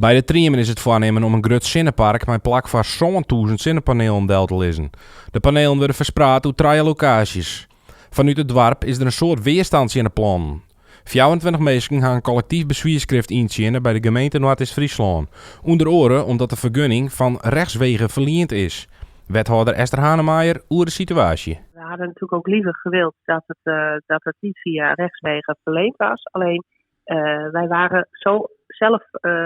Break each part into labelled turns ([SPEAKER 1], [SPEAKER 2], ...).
[SPEAKER 1] By de Triemen is it foarnimmen om in grut sinnepark mei plak foar 7000 sinnepanelen del te lizzen. De panelen wurde ferspraat oer trije lokaasjes. Fanút it doarp is der in soad weerstand tsjin de plannen. 24 minsken ha in kollektyf beswierskrift yntsjinne by de gemeente Noardeast-Fryslân, ûnder oare omdat de fergunning fan rechtswege ferliend is. Wethâlder Esther Hanemaaijer oer de situaasje.
[SPEAKER 2] We hadden natuurlijk ook liever gewild dat het niet via rechtswege verleend was. Alleen wij waren zo zelf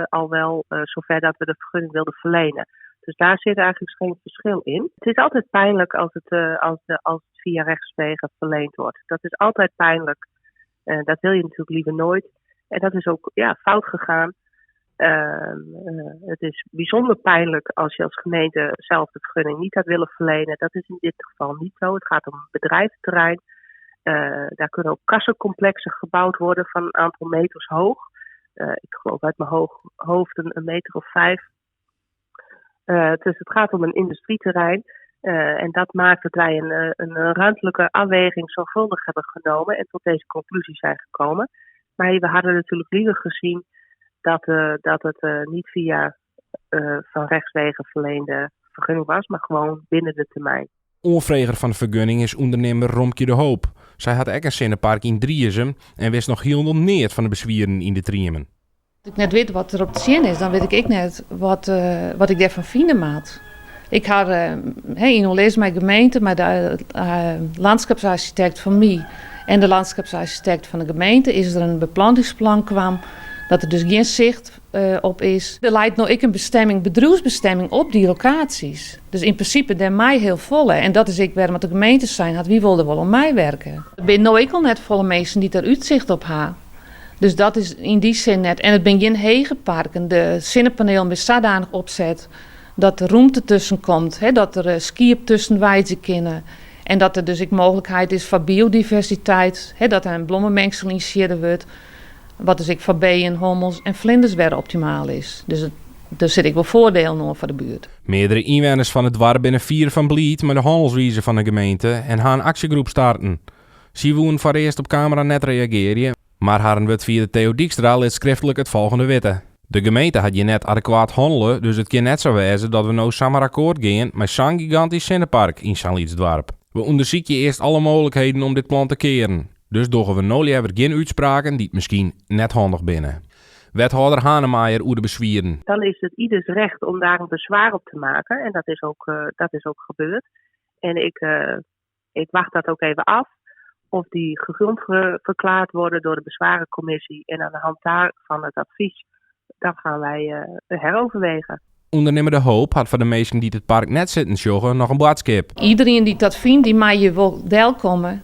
[SPEAKER 2] al wel zover dat we de vergunning wilden verlenen. Dus daar zit eigenlijk geen verschil in. Het is altijd pijnlijk als het via rechtswege verleend wordt. Dat is altijd pijnlijk. Dat wil je natuurlijk liever nooit. En dat is ook, ja, fout gegaan. Het is bijzonder pijnlijk als je als gemeente zelf de vergunning niet had willen verlenen. Dat is in dit geval niet zo. Het gaat om een bedrijventerrein. Daar kunnen ook kassencomplexen gebouwd worden van een aantal meters hoog. Ik geloof uit mijn hoofd een meter of 5. Dus het gaat om een industrieterrein. En dat maakt dat wij een ruimtelijke afweging zorgvuldig hebben genomen en tot deze conclusie zijn gekomen. Maar we hadden natuurlijk liever gezien dat het niet via van rechtswege verleende vergunning was, maar gewoon binnen de termijn.
[SPEAKER 1] Oanfreger fan de fergunning is ûndernimmer Romkje de Hoop. Sy hat ek in sinnepark yn Driezum en wist noch hielendal neat fan de beswieren yn de Triemen.
[SPEAKER 3] As ik net wit wat der op tsjin is, dan wit ik ek net wat ik dêrfan fine moat. Ik ha yn oerlis mei de gemeente, mei de lânskipsarsjitekt fan my en de lânskipsarsjitekt fan de gemeente is der in beplantingsplan kwam dat der dus gjin sicht op is. Der leit no ek in bestemming, bedriuwsbestemming op dy lokaasjes. Dus yn prinsipe dêr mei hiel folle. En dat is ek wêrom de gemeente sein hat, wy wolle der wol oan meiwurkje. Der binne no ek al net folle minsken dy't der útsicht op ha. Dus dat is yn dy sin net. En it binne gjin hege parken. De sinnepanelen binne sadanich opset dat der rûmte tusken komt, hè, dat der skiep tusken weidzje kinne. En dat der dus ek mooglikheid is foar biodiversiteit, hè, dat der in blommemengsel yn siedde wurdt, wat dus ek foar bijen, hommels en flinders wer optimaal is. Dus der sit ek wol foardielen oan foar de buert.
[SPEAKER 1] Meardere ynwenners fan it doarp binne fier fan bliid mei de hannelswize fan de gemeente en ha in aksjegroep starten. Sy woenen foarearst op kamera net reagearje, mar harren wurdfierder Theo Dijkstra lit skriftlik it folgjende witte. De gemeente hat hjir net adekwaat hannele, dus it kin net sa wêze dat we no samar akkoart gean mei sa'n gigantysk sinnepark yn sa'n lyts doarp. We ûndersykje earst alle mooglikheden om dit plan te kearen. Dus dogge we no leaver gjin útspraken dy't miskien net handich binne. Wethâlder Hanemaaijer oer de beswieren.
[SPEAKER 2] Dan is het ieders recht om daar een bezwaar op te maken. En dat is ook gebeurd. En ik wacht dat ook even af. Of die gegrond verklaard worden door de bezwarencommissie. En aan de hand daarvan het advies, dan gaan wij heroverwegen.
[SPEAKER 1] Ûndernimmer De Hoop hat foar de minsken dy't it park net sitten sjogge noch in boadskip.
[SPEAKER 3] Iderien dy't dat fynt, dy mei hjir wol delkomme.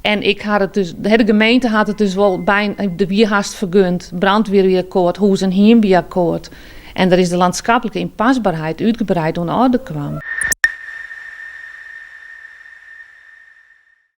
[SPEAKER 3] En ik ha it dus, de gemeente hat it dus wol by, de wie hast fergund, brandweer wie akkoart, hûs en hiem wie akkoart. En der is de landschappelijke inpasbaarheid útgebreid oan orde kwam.